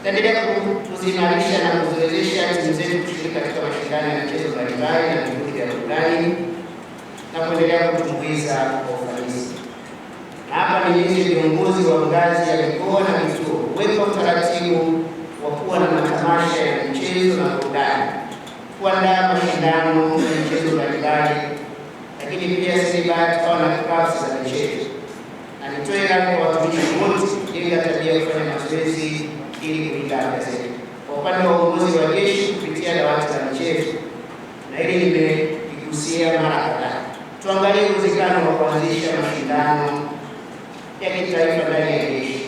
Tutaendelea kuziimarisha na kuziwezesha timu zetu kushiriki katika mashindano ya michezo mbalimbali na vikundi vya burudani na kuendelea kutumbuiza kwa ufanisi. Na hapa nihimize viongozi wa ngazi ya mikoa na vituo kuweka utaratibu wa kuwa na matamasha ya michezo na burudani, kuandaa mashindano ya michezo mbalimbali, lakini pia si vibaya tukawa na clubs za michezo. Na nitoe rai kwa watumishi wote kujenga tabia ya kufanya mazoezi ili kulinda afya zetu. Kwa upande wa uongozi wa jeshi kupitia dawati la michezo, na hili nimeligusia mara kadhaa, tuangalie uwezekano wa kuanzisha mashindano ya kitaifa ndani ya jeshi,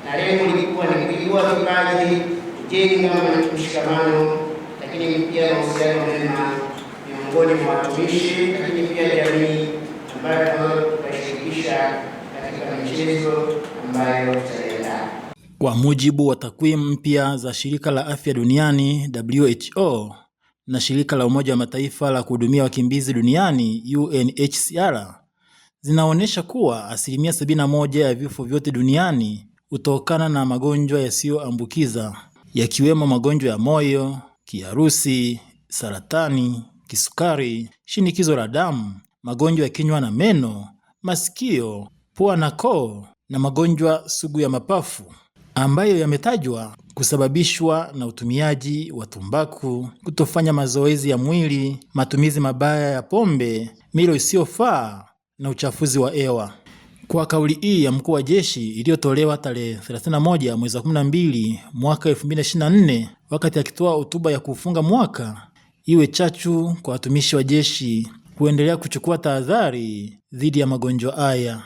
na lengo lilikuwa ni kuibua vipaji, kujenga mshikamano, lakini pia mahusiano mema miongoni mwa watumishi, lakini pia jamii ambayo tunaweza tukashirikisha katika michezo ambayo tutaiandaa. Kwa mujibu wa takwimu mpya za Shirika la Afya Duniani WHO na Shirika la Umoja wa Mataifa la kuhudumia wakimbizi duniani UNHCR zinaonyesha kuwa asilimia 71 ya vifo vyote duniani hutokana na magonjwa yasiyoambukiza yakiwemo magonjwa ya moyo, kiharusi, saratani, kisukari, shinikizo la damu, magonjwa ya kinywa na meno, masikio, pua na koo na magonjwa sugu ya mapafu ambayo yametajwa kusababishwa na utumiaji wa tumbaku, kutofanya mazoezi ya mwili, matumizi mabaya ya pombe, milo isiyofaa na uchafuzi wa hewa. Kwa kauli hii ya mkuu wa jeshi iliyotolewa tarehe 31 mwezi wa 12 mwaka 2024 wakati akitoa hotuba ya kufunga mwaka, iwe chachu kwa watumishi wa jeshi kuendelea kuchukua tahadhari dhidi ya magonjwa haya.